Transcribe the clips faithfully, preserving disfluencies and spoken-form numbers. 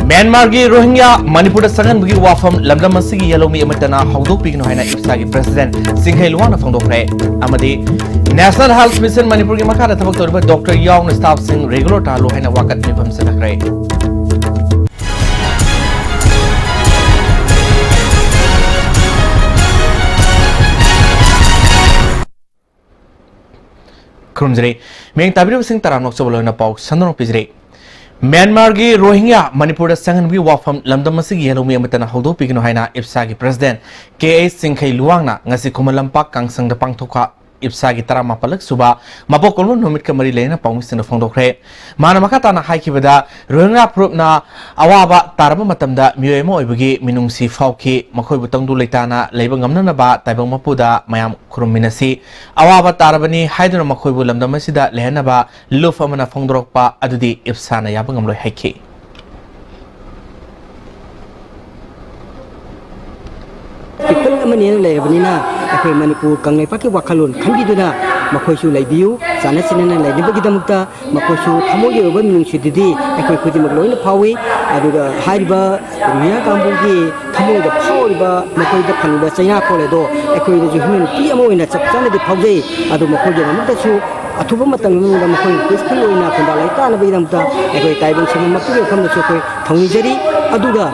ꯃ꯭ꯌꯥꯟꯃꯥꯔꯒꯤ ꯔꯣꯍꯤꯡꯒ꯭ꯌꯥ ꯃꯅꯤꯄꯨꯔꯗ ꯆꯪꯍꯟꯕꯒꯤ ꯋꯥꯐꯝ ꯂꯝꯗꯝ ꯑꯁꯤꯒꯤ ꯌꯦꯜꯍꯧꯃꯤ ꯑꯃꯠꯇꯅ ꯍꯧꯗꯣꯛꯄꯤꯒꯅꯨ ꯍꯥꯏꯅ ꯏꯞꯁꯥꯒꯤ ꯄ꯭ꯔꯦꯁꯤꯗꯦꯟꯠ ꯆꯤꯡꯈꯩ ꯂꯨꯋꯥꯡꯅ ꯐꯣꯡꯗꯣꯛꯈ꯭ꯔꯦ꯫ ꯑꯃꯗꯤ National Health Mission ꯃꯅꯤꯄꯨꯔꯒꯤ ꯃꯈꯥꯗ ꯊꯕꯛ ꯇꯧꯔꯤꯕ ꯗꯣꯛꯇꯔ ꯌꯥꯎꯅ ꯁ꯭ꯇꯥꯐꯁꯤꯡ ꯔꯤꯒꯨꯂꯔ ꯇꯥꯍꯜꯂꯨ ꯍꯥꯏꯅ ꯋꯥꯀꯠ ꯃꯤꯐꯝ ꯆꯠꯊꯈ꯭ꯔꯦ꯫ ꯈꯨꯔꯨꯝꯖꯔꯤ꯫ ꯃꯤꯌꯦꯡ ꯇꯥꯕꯤꯔꯤꯕꯁꯤꯡ ꯇꯔꯥꯝꯅ ꯑꯣꯛꯆꯕ ꯂꯣꯏꯅ ꯄꯥꯎ ꯁꯟꯗꯣꯛꯅ ꯄꯤꯖꯔꯤ꯫ ꯃ꯭ꯌꯥꯟꯃꯥꯔꯒꯤ ꯔꯣꯍꯤꯡꯒ꯭ꯌꯥ ꯃꯅꯤꯄꯨꯔꯗ ꯆꯪꯍꯟꯕꯒꯤ ꯋꯥꯐꯝ ꯂꯝꯗꯝ ꯑꯁꯤꯒꯤ ꯌꯦꯜꯍꯧꯃꯤ ꯑꯃꯠꯇꯅ ꯍꯧꯗꯣꯛꯄꯤꯒꯅꯨ ꯍꯥꯏꯅ ꯏꯞꯁꯥꯒꯤ ꯄ꯭ꯔꯦꯁꯤꯗꯦꯟꯠ ꯀꯦ ꯑꯩꯆ ꯆꯤꯡꯈꯩ ꯂꯨꯋꯥꯡꯅ ꯉꯁꯤ ꯈꯨꯃꯟ ꯂꯝꯄꯥꯛ ꯀꯥꯡꯁꯪꯗ ꯄꯥꯡꯊꯣꯛꯄ ꯏꯞꯁꯥꯒꯤ ꯇꯔꯥꯃꯥꯄꯜꯂꯛ ꯁꯨꯕ ꯃꯄꯣꯛ ꯀꯨꯝꯑꯣꯟ ꯅꯨꯃꯤꯠꯀ ꯃꯔꯤ ꯂꯩꯅꯅ ꯄꯥꯎꯃꯤꯁꯤꯡꯗ ꯐꯣꯡꯗꯣꯛꯈ꯭ꯔꯦ꯫ ꯃꯍꯥꯛꯅ ꯃꯈꯥ ꯇꯥꯅ ꯍꯥꯏꯈꯤꯕꯗ, ꯔꯣꯍꯤꯡꯒ꯭ꯌꯥ ꯐꯨꯔꯨꯞꯅ ꯑꯋꯥꯕ ꯇꯥꯔꯕ ꯃꯇꯝꯗ ꯃꯤꯑꯣꯏ ꯑꯃ ꯑꯣꯏꯕꯒꯤ ꯃꯤꯅꯨꯡꯁꯤ ꯐꯥꯎꯈꯤ꯫ ꯃꯈꯣꯏꯕꯨ ꯇꯪꯗꯨ ꯂꯩꯇꯥꯅ ꯂꯩꯕ ꯉꯝꯅꯅꯕ ꯇꯥꯏꯕꯪ ꯃꯄꯨꯗ ꯃꯌꯥꯝ ꯈꯨꯔꯨꯝꯃꯤꯟꯅꯁꯤ꯫ ꯑꯋꯥꯕ ꯇꯥꯔꯕꯅꯤ ꯍꯥꯏꯗꯨꯅ ꯃꯈꯣꯏꯕꯨ ꯂꯝꯗꯝ ꯑꯁꯤꯗ ꯂꯩꯍꯟꯅꯕ ꯂꯨꯞ ꯑꯃꯅ ꯐꯣꯡꯗꯣꯔꯛꯄ ꯑꯗꯨꯗꯤ ꯏꯞꯁꯥꯅ ꯌꯥꯕ ꯉꯝꯂꯣꯏ ꯍꯥꯏꯈꯤ꯫ ꯄꯤꯄꯜ ꯑꯃꯅꯦꯅ ꯂꯩꯔꯕꯅꯤꯅ ꯑꯩꯈꯣꯏ ꯃꯅꯤꯄꯨꯔ ꯀꯪꯂꯩꯄꯥꯛꯀꯤ ꯋꯥꯈꯜꯂꯣꯟ ꯈꯟꯕꯤꯗꯨꯅ ꯃꯈꯣꯏꯁꯨ ꯂꯩꯕꯤꯌꯨ, ꯆꯥꯟꯅ ꯆꯤꯟꯅꯅ ꯂꯩꯅꯕꯒꯤꯗꯃꯛꯇ ꯃꯈꯣꯏꯁꯨ ꯊꯃꯣꯏꯒꯤ ꯑꯣꯏꯕ ꯃꯤꯅꯨꯡꯁꯤꯗꯨꯗꯤ ꯑꯩꯈꯣꯏ ꯈꯨꯗꯤꯡꯃꯛ ꯂꯣꯏꯅ ꯐꯥꯎꯏ꯫ ꯑꯗꯨꯒ ꯍꯥꯏꯔꯤꯕ ꯔꯣꯍꯤꯡꯒ꯭ꯌꯥ ꯀꯥꯡꯕꯨꯒꯤ ꯊꯃꯣꯏꯗ ꯐꯥꯎꯔꯤꯕ ꯃꯈꯣꯏꯗ ꯐꯪꯕ ꯆꯩꯅꯥꯈꯣꯜ ꯑꯗꯣ ꯑꯩꯈꯣꯏꯗꯁꯨ ꯍ꯭ꯌꯨꯃꯦꯅꯤꯇꯤ ꯑꯃ ꯑꯣꯏꯅ ꯆꯞ ꯆꯥꯅꯗꯤ ꯐꯥꯎꯖꯩ꯫ ꯑꯗꯨ ꯃꯈꯣꯏꯒꯤꯗꯃꯛꯇꯁꯨ ꯑꯊꯨꯕ ꯃꯇꯝꯒꯤ ꯃꯅꯨꯡꯗ ꯃꯈꯣꯏ ꯄꯤꯁꯐꯨꯜ ꯑꯣꯏꯅ ꯈꯨꯟꯗꯥ ꯂꯩꯇꯥꯅꯕꯒꯤꯗꯃꯛꯇ ꯑꯩꯈꯣꯏ ꯇꯥꯏꯕꯪ ꯁꯤꯡꯅ ꯃꯄꯨꯒꯤ ꯃꯐꯝꯗꯁꯨ ꯑꯩꯈꯣꯏ ꯊꯧꯅꯤꯖꯔꯤ꯫ ꯑꯗꯨꯒ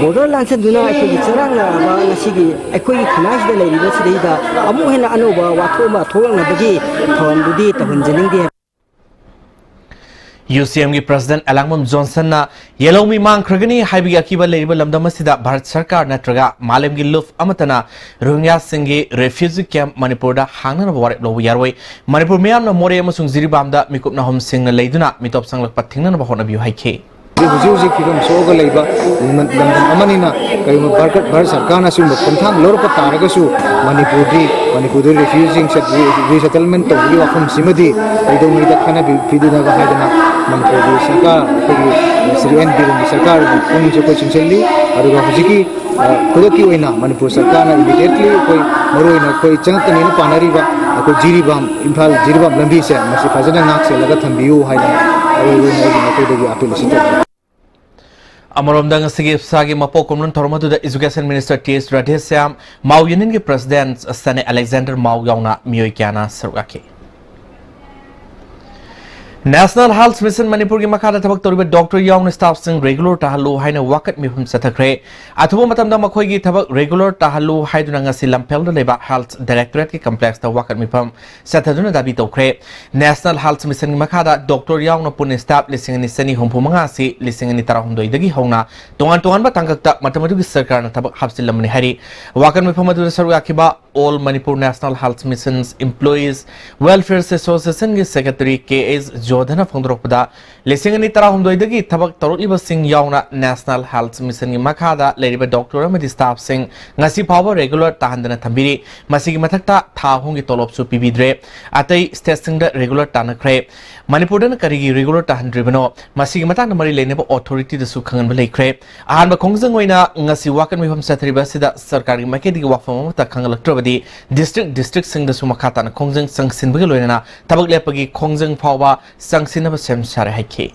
ꯕꯣꯔꯗꯔ ꯂꯥꯟꯁꯟꯗꯨꯅ ꯑꯩꯈꯣꯏꯒꯤ ꯆꯔꯥꯡꯅꯔꯕ ꯉꯁꯤꯒꯤ ꯑꯩꯈꯣꯏꯒꯤ ꯈꯨꯟꯅꯥꯏꯁꯤꯗ ꯂꯩꯔꯤꯕ ꯁꯤꯗꯩꯗ ꯑꯃꯨꯛ ꯍꯦꯟꯅ ꯑꯅꯧꯕ ꯋꯥꯊꯣꯛ ꯑꯃ ꯊꯣꯛꯂꯛꯅꯕꯒꯤ ꯊꯧꯔꯝꯗꯨꯗꯤ ꯇꯧꯍꯟꯖꯅꯤꯡꯗꯦ꯫ ꯌꯨ ꯁꯤ ꯑꯦꯝꯒꯤ ꯄ꯭ꯔꯦꯁꯤꯗꯦꯟꯠ ꯑꯦꯂꯥꯡꯕꯝ ꯖꯣꯟꯁꯟꯅ ꯌꯦꯜꯍꯧꯃꯤ ꯃꯥꯡꯈ꯭ꯔꯒꯅꯤ ꯍꯥꯏꯕꯒꯤ ꯑꯀꯤꯕ ꯂꯩꯔꯤꯕ ꯂꯝꯗꯝ ꯑꯁꯤꯗ ꯚꯥꯔꯠ ꯁꯔꯀꯥꯔ ꯅꯠꯇ꯭ꯔꯒ ꯃꯥꯂꯦꯝꯒꯤ ꯂꯨꯞ ꯑꯃꯠꯇꯅ ꯔꯣꯍꯤꯡꯒ꯭ꯌꯥꯁꯤꯡꯒꯤ ꯔꯦꯐ꯭ꯌꯨꯖꯤ ꯀꯦꯝꯞ ꯃꯅꯤꯄꯨꯔꯗ ꯍꯥꯡꯅꯅꯕ ꯋꯥꯔꯦꯞ ꯂꯧꯕ ꯌꯥꯔꯣꯏ꯫ ꯃꯅꯤꯄꯨꯔ ꯃꯤꯌꯥꯝꯅ ꯃꯣꯔꯦ ꯑꯃꯁꯨꯡ ꯖꯤꯔꯤꯕꯥꯝꯗ ꯃꯤꯀꯨꯞ ꯅꯥꯍꯨꯝ ꯁꯤꯡꯅ ꯂꯩꯗꯨꯅ ꯃꯤꯇꯣꯞ ꯆꯪꯂꯛꯄ ꯊꯤꯡꯅꯅꯕ ꯍꯣꯠꯅꯕꯤꯌꯨ ꯍꯥꯏꯈꯤ꯫ ꯍꯧꯖꯤꯛ ꯍꯧꯖꯤꯛ ꯐꯤꯕꯝ ꯁꯣꯛꯑꯒ ꯂꯩꯕ ꯂꯝꯗꯝ ꯑꯃꯅꯤꯅ, ꯀꯔꯤꯒꯨꯝꯕ ꯚꯥꯔꯠ, ꯚꯥꯔꯠ ꯁꯔꯀꯥꯔꯅ ꯑꯁꯤꯒꯨꯝꯕ ꯈꯣꯡꯊꯥꯡ ꯂꯧꯔꯛꯄ ꯇꯥꯔꯒꯁꯨ ꯃꯅꯤꯄꯨꯔꯗꯤ, ꯃꯅꯤꯄꯨꯔꯗ ꯔꯤꯐ꯭ꯌꯨꯖꯤ ꯔꯤꯁꯦꯇꯜꯃꯦꯟ ꯇꯧꯕꯒꯤ ꯋꯥꯐꯝꯁꯤꯃꯗꯤ ꯀꯩꯗꯧꯉꯩꯗ ꯈꯟꯅꯕꯤꯗꯅꯕ ꯍꯥꯏꯗꯅ ꯃꯅꯤꯄꯨꯔꯒꯤ ꯁꯔꯀꯥꯔ, ꯑꯩꯈꯣꯏꯒꯤ ꯁ꯭ꯔꯤ ꯑꯦꯟ ꯕꯤꯔꯦꯟꯒꯤ ꯁꯔꯀꯥꯔꯒꯤ ꯄꯨꯛꯅꯤꯡꯁꯨ ꯑꯩꯈꯣꯏ ꯆꯤꯡꯁꯤꯜꯂꯤ꯫ ꯑꯗꯨꯒ ꯍꯧꯖꯤꯛꯀꯤ, ꯑ, ꯈꯨꯗꯛꯀꯤ ꯑꯣꯏꯅ ꯃꯅꯤꯄꯨꯔ ꯁꯔꯀꯥꯔꯅ ꯏꯃꯤꯗꯤꯌꯦꯠꯂꯤ ꯑꯩꯈꯣꯏ ꯃꯔꯨꯑꯣꯏꯅ ꯑꯩꯈꯣꯏ ꯆꯪꯉꯛꯀꯅꯤꯅ ꯄꯥꯅꯔꯤꯕ ꯑꯩꯈꯣꯏ ꯖꯤꯔꯤꯕꯥꯝ, ꯏꯝꯐꯥꯜ ꯖꯤꯔꯤꯕꯥꯝ ꯂꯝꯕꯤꯁꯦ ꯃꯁꯤ ꯐꯖꯅ ꯉꯥꯛ ꯁꯦꯜꯂꯒ ꯊꯝꯕꯤꯌꯨ ꯍꯥꯏꯗꯅ ꯑꯔꯣꯏꯕ ꯑꯣꯏꯅ ꯑꯩꯒꯤ ꯃꯥꯏꯀꯩꯗꯒꯤ ꯑꯥꯄꯤꯜ ꯑꯁꯤ ꯇꯧꯖꯔꯤ꯫ ꯑꯃꯔꯣꯝꯗ, ꯉꯁꯤꯒꯤ ꯏꯞꯁꯥꯒꯤ ꯃꯄꯣꯛ ꯀꯨꯝꯂꯣꯟ ꯊꯧꯔꯝ ꯑꯗꯨꯗ Education Minister T H Radheshyam, Mao Union ꯒꯤ President ꯁꯅꯦ Alexander Mao ꯌꯥꯎꯅ ꯃꯤꯑꯣꯏ ꯀꯌꯥꯅ ꯁꯔꯨꯛ ꯌꯥꯈꯤ꯫ National Health Mission ꯃꯅꯤꯄꯨꯔꯒꯤ ꯃꯈꯥꯗ ꯊꯕꯛ ꯇꯧꯔꯤꯕ doctor ꯌꯥꯎꯅ staff ꯁꯤꯡ regular ꯇꯥꯍꯜꯂꯨ ꯍꯥꯏꯅ ꯋꯥꯀꯠ ꯃꯤꯐꯝ ꯆꯠꯊꯈ꯭ꯔꯦ꯫ ꯑꯊꯨꯕ ꯃꯇꯝꯗ ꯃꯈꯣꯏꯒꯤ ꯊꯕꯛ regular ꯇꯥꯍꯜꯂꯨ ꯍꯥꯏꯗꯨꯅ ꯉꯁꯤ ꯂꯝꯐꯦꯜꯗ ꯂꯩꯕ Health Directorate ꯀꯤ complex ꯇ ꯋꯥꯀꯠ ꯃꯤꯐꯝ ꯆꯠꯊꯗꯨꯅ ꯗꯥꯕꯤ ꯇꯧꯈ꯭ꯔꯦ꯫ National Health Mission ꯒꯤ ꯃꯈꯥꯗ doctor ꯌꯥꯎꯅ ꯄꯨꯟꯅ staff ꯂꯤꯁꯤꯡ ꯑꯅꯤ ꯆꯅꯤ ꯍꯨꯝꯐꯨ ꯃꯉꯥ ꯑꯁꯤ ꯂꯤꯁꯤꯡ ꯑꯅꯤ ꯇꯔꯥꯍꯨꯝꯗꯣꯏꯗꯒꯤ ꯍꯧꯅ ꯇꯣꯉꯥꯟ ꯇꯣꯉꯥꯟꯕ ꯇꯥꯡꯀꯛꯇ ꯃꯇꯝ ꯑꯗꯨꯒꯤ ꯁꯔꯀꯥꯔꯅ ꯊꯕꯛ ꯍꯥꯞꯆꯤꯜꯂꯝꯕꯅꯤ ꯍꯥꯏꯔꯤ꯫ ꯋꯥꯀꯠ ꯃꯤꯐꯝ ꯑꯗꯨꯗ ꯁꯔꯨꯛ ꯌꯥꯈꯤꯕ All Manipur National Health Missions Employees Welfare Association ꯒꯤ Secretary K H ꯖꯣꯙꯅ ꯐꯣꯡꯗꯣꯔꯛꯄꯗ, ꯂꯤꯁꯤꯡ ꯑꯅꯤ ꯇꯔꯥꯍꯨꯝꯗꯣꯏꯗꯒꯤ ꯊꯕꯛ ꯇꯧꯔꯛꯂꯤꯕꯁꯤꯡ ꯌꯥꯎꯅ National Health Mission ꯒꯤ ꯃꯈꯥꯗ ꯂꯩꯔꯤꯕ doctor ꯑꯃꯗꯤ staff ꯁꯤꯡ ꯉꯁꯤ ꯐꯥꯎꯕ regular ꯇꯥꯍꯟꯗꯅ ꯊꯝꯕꯤꯔꯤ꯫ ꯃꯁꯤꯒꯤ ꯃꯊꯛꯇ ꯊꯥ ꯑꯍꯨꯝꯒꯤ ꯇꯣꯂꯣꯞꯁꯨ ꯄꯤꯕꯤꯗ꯭ꯔꯦ꯫ ꯑꯇꯩ state ꯁꯤꯡꯗ regular ꯇꯥꯅꯈ꯭ꯔꯦ꯫ ꯃꯅꯤꯄꯨꯔꯗꯅ ꯀꯔꯤꯒꯤ regular ꯇꯥꯍꯟꯗ꯭ꯔꯤꯕꯅꯣ? ꯃꯁꯤꯒꯤ ꯃꯇꯥꯡꯗ ꯃꯔꯤ ꯂꯩꯅꯕ authority ꯗꯁꯨ ꯈꯪꯍꯟꯕ ꯂꯩꯈ꯭ꯔꯦ꯫ ꯑꯍꯥꯟꯕ ꯈꯣꯡꯖꯪ ꯑꯣꯏꯅ ꯉꯁꯤ ꯋꯥꯀꯠ ꯃꯤꯐꯝ ꯆꯠꯊꯔꯤꯕ ꯑꯁꯤꯗ ꯁꯔꯀꯥꯔꯒꯤ ꯃꯥꯏꯀꯩꯗꯒꯤ ꯋꯥꯐꯝ ꯑꯃꯠꯇ ꯈꯪꯍꯜꯂꯛꯇ꯭ꯔꯕꯗꯤ district district ꯁꯤꯡꯗꯁꯨ ꯃꯈꯥ ꯇꯥꯅ ꯈꯣꯡꯖꯪ ꯆꯪꯁꯤꯟꯕꯒ ꯂꯣꯏꯅꯅ ꯊꯕꯛ ꯂꯦꯞꯄꯒꯤ ꯈꯣꯡꯖꯪ ꯐꯥꯎꯕ ꯆꯪꯁꯤꯟꯅꯕ ꯁꯦꯝ ꯁꯥꯔꯦ ꯍꯥꯏꯈꯤ꯫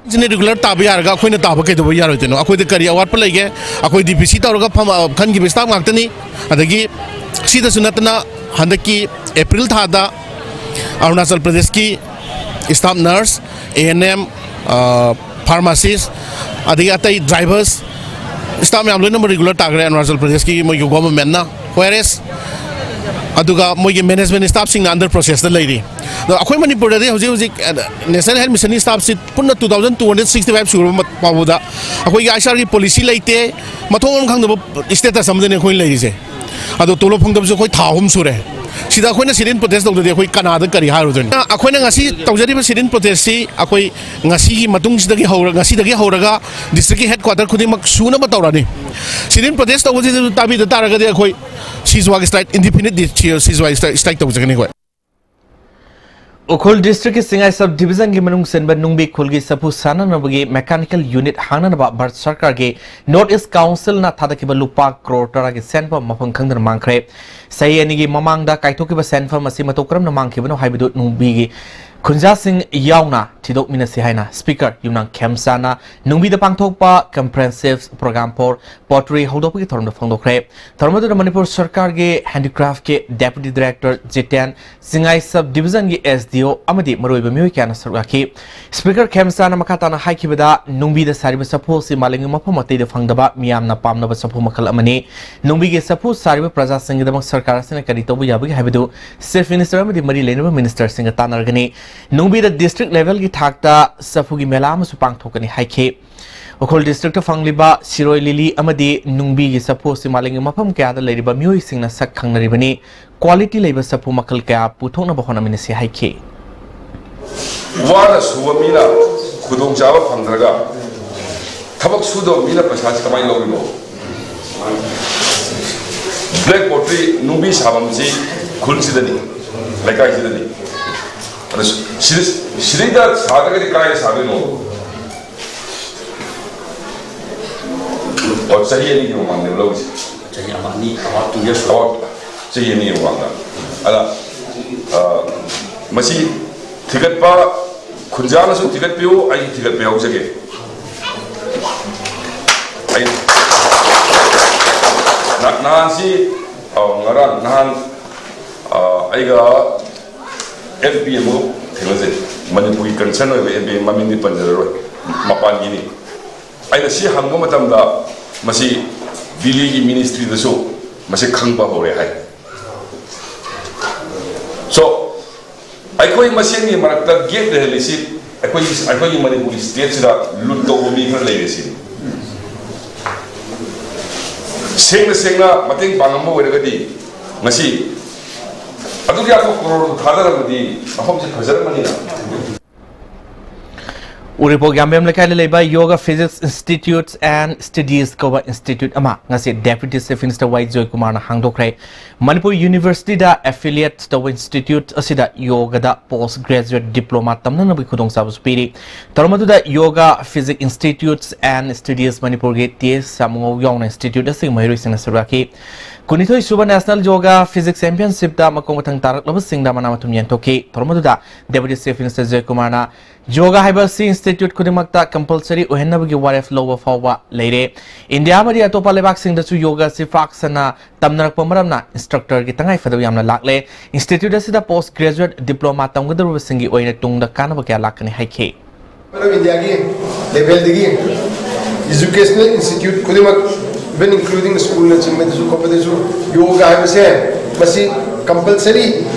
ꯁꯤꯅ regular ꯇꯥꯕ ꯌꯥꯔꯒ ꯑꯩꯈꯣꯏꯅ ꯇꯥꯕ ꯀꯩꯗꯧꯕ ꯌꯥꯔꯣꯏꯗꯣꯏꯅꯣ? ꯑꯩꯈꯣꯏꯗ ꯀꯔꯤ ꯑꯋꯥꯠꯄ ꯂꯩꯒꯦ? ꯑꯩꯈꯣꯏ D P C ꯇꯧꯔꯒ ꯐꯝ-, ꯑ, ꯈꯟꯈꯤꯕ staff ꯉꯥꯛꯇꯅꯤ꯫ ꯑꯗꯒꯤ ꯁꯤꯗꯁꯨ ꯅꯠꯇꯅ ꯍꯟꯗꯛꯀꯤ April ꯊꯥꯗ ꯑꯔꯨꯅꯥꯆꯜ ꯄ꯭ꯔꯗꯦꯁꯀꯤ staff nurse, A N M, ꯑ, pharmacist, ꯑꯗꯒꯤ ꯑꯇꯩ drivers, staff ꯃꯌꯥꯝ ꯂꯣꯏꯅꯃꯛ regular ꯇꯥꯈ꯭ꯔꯦ ꯑꯔꯨꯅꯥꯆꯜ ꯄ꯭ꯔꯗꯦꯁꯀꯤ ꯃꯣꯏꯒꯤ government ꯅ꯫ Whereas ꯑꯗꯨꯒ ꯃꯣꯏꯒꯤ management staff ꯁꯤꯡꯅ under process ꯇ ꯂꯩꯔꯤ꯫ ꯑꯗꯣ ꯑꯩꯈꯣꯏ ꯃꯅꯤꯄꯨꯔꯗꯗꯤ ꯍꯧꯖꯤꯛ ꯍꯧꯖꯤꯛ, ꯑ, National Health Mission ꯒꯤ staff ꯁꯤ ꯄꯨꯟꯅ two thousand two hundred sixty five ꯁꯨꯔꯕ ꯃ-, ꯐꯥꯎꯕꯗ ꯑꯩꯈꯣꯏꯒꯤ I C R ꯒꯤ policy ꯂꯩꯇꯦ, ꯃꯊꯣꯡ ꯑꯃ ꯈꯪꯗꯕ status ꯑꯃꯗꯅꯤ ꯑꯩꯈꯣꯏꯅ ꯂꯩꯔꯤꯁꯦ꯫ ꯑꯗꯣ ꯇꯣꯂꯣꯞ ꯐꯪꯗꯕꯁꯨ ꯑꯩꯈꯣꯏ ꯊꯥ ꯑꯍꯨꯝ ꯁꯨꯔꯦ꯫ ꯁꯤꯗ ꯑꯩꯈꯣꯏꯅ sit-in protest ꯇꯧꯗ꯭ꯔꯗꯤ ꯑꯩꯈꯣꯏ ꯀꯅꯥꯗ ꯀꯔꯤ ꯍꯥꯏꯔꯨꯗꯣꯏꯅꯣ? ꯑꯩꯈꯣꯏꯅ ꯉꯁꯤ ꯇꯧꯖꯔꯤꯕ sit-in protest ꯁꯤ ꯑꯩꯈꯣꯏ ꯉꯁꯤꯒꯤ ꯃꯇꯨꯡꯁꯤꯗꯒꯤ ꯍꯧꯔ-, ꯉꯁꯤꯗꯒꯤ ꯍꯧꯔꯒ district ꯀꯤ headquarter ꯈꯨꯗꯤꯡꯃꯛ ꯁꯨꯅꯕ ꯇꯧꯔꯅꯤ꯫ Sit-in protest ꯇꯧꯕꯁꯤꯗꯁꯨ ꯇꯥꯕꯤꯗ ꯇꯥꯔꯒꯗꯤ ꯑꯩꯈꯣꯏ ceasefire strike, indefinite ceasefire strike, strike ꯇꯧꯖꯒꯅꯤ ꯑꯩꯈꯣꯏ꯫ ꯎꯈ꯭ꯔꯨꯜ district ꯀꯤ ꯁꯤꯡꯉꯥꯏ sub division ꯒꯤ ꯃꯅꯨꯡ ꯆꯟꯕ ꯅꯨꯡꯕꯤ ꯈꯨꯜꯒꯤ ꯆꯐꯨ ꯁꯥꯟꯅꯅꯕꯒꯤ mechanical unit ꯍꯥꯡꯅꯅꯕ ꯚꯥꯔꯠ ꯁꯔꯀꯥꯔꯒꯤ North East Council ꯅ ꯊꯥꯗꯈꯤꯕ ꯂꯨꯄꯥ ꯀ꯭ꯔꯣꯔ ꯇꯔꯥꯒꯤ ꯁꯦꯟꯐꯝ ꯃꯐꯝ ꯈꯪꯗꯅ ꯃꯥꯡꯈ꯭ꯔꯦ꯫ ꯆꯍꯤ ꯑꯅꯤꯒꯤ ꯃꯃꯥꯡꯗ ꯀꯥꯏꯊꯣꯛꯈꯤꯕ ꯁꯦꯟꯐꯝ ꯑꯁꯤ ꯃꯇꯧ ꯀꯔꯝꯅ ꯃꯥꯡꯈꯤꯕꯅꯣ ꯍꯥꯏꯕꯗꯨ ꯅꯨꯡꯕꯤꯒꯤ ꯈꯨꯟꯖꯥꯁꯤꯡ ꯌꯥꯎꯅ ꯊꯤꯗꯣꯛꯃꯤꯟꯅꯁꯤ ꯍꯥꯏꯅ Speaker ꯌꯨꯝꯅꯥꯝ ꯈꯦꯝꯆꯥꯟꯅ ꯅꯨꯡꯕꯤꯗ ꯄꯥꯡꯊꯣꯛꯄ Comprehensive Program for Pottery ꯍꯧꯗꯣꯛꯄꯒꯤ ꯊꯧꯔꯝꯗ ꯐꯣꯡꯗꯣꯛꯈ꯭ꯔꯦ꯫ ꯊꯧꯔꯝ ꯑꯗꯨꯗ ꯃꯅꯤꯄꯨꯔ ꯁꯔꯀꯥꯔꯒꯤ Handicraftꯀꯤ Deputy Director Jiten, Chingai Sub Divisionꯒꯤ S D O ꯑꯃꯗꯤ ꯃꯔꯨꯑꯣꯏꯕ ꯃꯤꯑꯣꯏ ꯀꯌꯥꯅ ꯁꯔꯨꯛ ꯌꯥꯈꯤ꯫ Speaker ꯈꯦꯝꯆꯥꯟꯅ ꯃꯈꯥ ꯇꯥꯅ ꯍꯥꯏꯈꯤꯕꯗ, ꯅꯨꯡꯕꯤꯗ ꯁꯥꯔꯤꯕ ꯁꯥꯐꯨ ꯑꯁꯤ ꯃꯥꯂꯦꯝꯒꯤ ꯃꯐꯝ ꯑꯇꯩꯗ ꯐꯪꯗꯕ ꯃꯤꯌꯥꯝꯅ ꯄꯥꯝꯅꯕ ꯁꯥꯐꯨ ꯃꯈꯜ ꯑꯃꯅꯤ꯫ ꯅꯨꯡꯕꯤꯒꯤ ꯁꯥꯐꯨ ꯁꯥꯔꯤꯕ ꯄ꯭ꯔꯖꯥꯁꯤꯡꯒꯤꯗꯃꯛ ꯁꯔꯀꯥꯔ ꯑꯁꯤꯅ ꯀꯔꯤ ꯇꯧꯕ ꯌꯥꯕꯒꯦ ꯍꯥꯏꯕꯗꯨ Chief Minister ꯑꯃꯗꯤ ꯃꯔꯤ ꯂꯩꯅꯕ ministerꯁꯤꯡꯒ ꯇꯥꯟꯅꯔꯒꯅꯤ꯫ ꯅꯨꯡꯕꯤꯗ district levelꯒꯤ ꯊꯥꯛꯇ ꯁꯥꯐꯨꯒꯤ ꯃꯦꯂꯥ ꯑꯃꯁꯨ ꯄꯥꯡꯊꯣꯛꯀꯅꯤ ꯍꯥꯏꯈꯤ꯫ ꯎꯈ꯭ꯔꯨꯜ districtꯇ ꯐꯪꯂꯤꯕ ꯁꯤꯔꯣꯏ ꯂꯤꯂꯤ ꯑꯃꯗꯤ ꯅꯨꯡꯕꯤꯒꯤ ꯁꯥꯐꯨ ꯑꯁꯤ ꯃꯥꯂꯦꯝꯒꯤ ꯃꯐꯝ ꯀꯌꯥꯗ ꯂꯩꯔꯤꯕ ꯃꯤꯑꯣꯏꯁꯤꯡꯅ ꯁꯛ ꯈꯪꯅꯔꯤꯕꯅꯤ꯫ Quality ꯂꯩꯕ ꯁꯥꯐꯨ ꯃꯈꯜ ꯀꯌꯥ ꯄꯨꯊꯣꯛꯅꯕ ꯍꯣꯠꯅꯃꯤꯟꯅꯁꯤ ꯍꯥꯏꯈꯤ꯫ ꯋꯥꯅ ꯁꯨꯕ ꯃꯤꯅ ꯈꯨꯗꯣꯡꯆꯥꯕ ꯐꯪꯗ꯭ꯔꯒ, ꯊꯕꯛ ꯁꯨꯗꯕ ꯃꯤꯅ ꯄꯩꯁꯥꯁꯤ ꯀꯃꯥꯏꯅ ꯂꯧꯔꯤꯅꯣ? Black pottery ꯅꯨꯡꯕꯤ ꯁꯥꯐꯝꯁꯤ ꯈꯨꯜꯁꯤꯗꯅꯤ, ꯂꯩꯀꯥꯏꯁꯤꯗꯅꯤ꯫ ꯑꯗ ꯁꯤ-, ꯁꯤꯗꯩꯗ ꯁꯥꯗ꯭ꯔꯒꯗꯤ ꯀꯗꯥꯏꯗ ꯁꯥꯗꯣꯏꯅꯣ? ꯑꯣ, ꯆꯍꯤ ꯑꯅꯤꯒꯤ ꯃꯃꯥꯡꯗꯅꯦꯕ ꯂꯧꯔꯤꯁꯦ꯫ ꯆꯍꯤ ꯑꯃ, ꯑꯅꯤ, about two years꯫ ꯑꯣ, ꯆꯍꯤ ꯑꯅꯤꯒꯤ ꯃꯃꯥꯡꯗ꯫ ꯑꯗ, ꯑ, ꯃꯁꯤ ꯊꯤꯒꯠꯄ, ꯈꯨꯟꯖꯥꯅꯁꯨ ꯊꯤꯒꯠꯄꯤꯌꯨ, ꯑꯩꯁꯨ ꯊꯤꯒꯠꯄ ꯌꯥꯎꯖꯒꯦ꯫ ꯑꯩ ꯅ-, ꯅꯍꯥꯟꯁꯤ, ꯑ, ꯉꯔꯥꯡ, ꯅꯍꯥꯟ, ꯑ, ꯑꯩꯒ M P ꯑꯃ ꯊꯦꯡꯅꯖꯩ꯫ ꯃꯅꯤꯄꯨꯔꯒꯤ concern ꯑꯣꯏꯕ M P, ꯃꯃꯤꯡꯗꯤ ꯄꯟꯖꯔꯔꯣꯏ, ꯃꯄꯥꯟꯒꯤꯅꯤ꯫ ꯑꯩꯅ ꯁꯤ ꯍꯪꯕ ꯃꯇꯝꯗ, ꯃꯁꯤ ꯗꯤꯜꯂꯤꯒꯤ ministryꯗꯁꯨ ꯃꯁꯤ ꯈꯪꯕ ꯍꯧꯔꯦ ꯍꯥꯏ꯫ So, ꯑꯩꯈꯣꯏ ꯃꯁꯦꯟꯒꯤ ꯃꯔꯛꯇ gap ꯂꯩꯍꯜꯂꯤꯁꯤ ꯑꯩꯈꯣꯏꯒꯤ, ꯑꯩꯈꯣꯏꯒꯤ ꯃꯅꯤꯄꯨꯔꯒꯤ stateꯁꯤꯗ ꯂꯨꯠ ꯇꯧꯕ ꯃꯤ ꯈꯔ ꯂꯩꯔꯦ ꯁꯤꯅꯤ꯫ ꯁꯦꯡꯅ ꯁꯦꯡꯅ ꯃꯇꯦꯡ ꯄꯥꯡꯉꯝꯕ ꯑꯣꯏꯔꯒꯗꯤ ꯉꯁꯤ ꯑꯗꯨꯛ ꯌꯥꯝꯕ ꯀ꯭ꯔꯣꯔ ꯊꯥꯗꯔꯝꯃꯗꯤ ꯃꯐꯝꯁꯤ ꯐꯖꯔꯝꯃꯅꯤꯅ꯫ ꯎꯔꯤꯄꯣꯛ ꯌꯥꯝꯕꯦꯝ ꯂꯩꯀꯥꯏꯗ ꯂꯩꯕ Yoga Physics Institutes and Studies ꯀꯧꯕ institute ꯑꯃ ꯉꯁꯤ Deputy Chief Minister ꯋꯥꯏ ꯖꯣꯏꯀꯨꯃꯥꯔꯅ ꯍꯥꯡꯗꯣꯛꯈ꯭ꯔꯦ꯫ ꯃꯅꯤꯄꯨꯔ Universityꯗ affiliate ꯇꯧꯕ institute ꯑꯁꯤꯗ ꯌꯣꯒꯗ post graduate diploma ꯇꯝꯅꯅꯕꯒꯤ ꯈꯨꯗꯣꯡꯆꯥꯕꯁꯨ ꯄꯤꯔꯤ꯫ ꯊꯧꯔꯝ ꯑꯗꯨꯗ Yoga Physics Institutes and Studies ꯃꯅꯤꯄꯨꯔꯒꯤ T S ꯁꯥꯃꯨꯉꯧ ꯌꯥꯎꯅ institute ꯑꯁꯤꯒꯤ ꯃꯍꯩꯔꯣꯏꯁꯤꯡꯅ ꯁꯔꯨꯛ ꯌꯥꯈꯤ꯫ ꯀꯨꯟꯅꯤꯊꯣꯏ ꯁꯨꯕ National Yoga Physics Championship ꯇ ꯃꯀꯣꯛ ꯃꯊꯪ ꯇꯥꯔꯛꯂꯕꯁꯤꯡꯗ ꯃꯅꯥ ꯃꯊꯨꯝ ꯌꯦꯟꯊꯣꯛꯈꯤ꯫ ꯊꯧꯔꯝ ꯑꯗꯨꯗ Deputy Chief Minister ꯖꯣꯏ ꯀꯨꯃꯥꯔꯅ ꯌꯣꯒꯥ ꯍꯥꯏꯕ ꯑꯁꯤ institute ꯈꯨꯗꯤꯡꯃꯛꯇ compulsory ꯑꯣꯏꯍꯟꯅꯕꯒꯤ ꯋꯥꯔꯦꯞ ꯂꯧꯕ ꯐꯥꯎꯕ ꯂꯩꯔꯦ꯫ ꯏꯟꯗꯤꯌꯥ ꯑꯃꯗꯤ ꯑꯇꯣꯞꯄ ꯂꯩꯕꯥꯛꯁꯤꯡꯗꯁꯨ ꯌꯣꯒꯥ ꯑꯁꯤ ꯄꯥꯛ ꯁꯟꯅ ꯇꯝꯅꯔꯛꯄ ꯃꯔꯝꯅ instructor ꯒꯤ ꯇꯉꯥꯏ ꯐꯗꯕ ꯌꯥꯝꯅ ꯂꯥꯛꯂꯦ꯫ Institute ꯑꯁꯤꯗ post graduate diploma ꯇꯝꯒꯗꯧꯔꯤꯕꯁꯤꯡꯒꯤ ꯑꯣꯏꯅ ꯇꯨꯡꯗ ꯀꯥꯟꯅꯕ ꯀꯌꯥ ꯂꯥꯛꯀꯅꯤ ꯍꯥꯏꯈꯤ꯫ ꯑꯣꯜ ꯏꯟꯗꯤꯌꯥꯒꯤ level ꯗꯒꯤ educational institute ꯈꯨꯗꯤꯡꯃꯛ, even including school ꯅꯆꯤꯡꯕꯗꯁꯨ ꯈꯣꯠꯄꯗꯁꯨ ꯌꯣꯒ ꯍꯥꯏꯕꯁꯦ ꯃꯁꯤ compulsory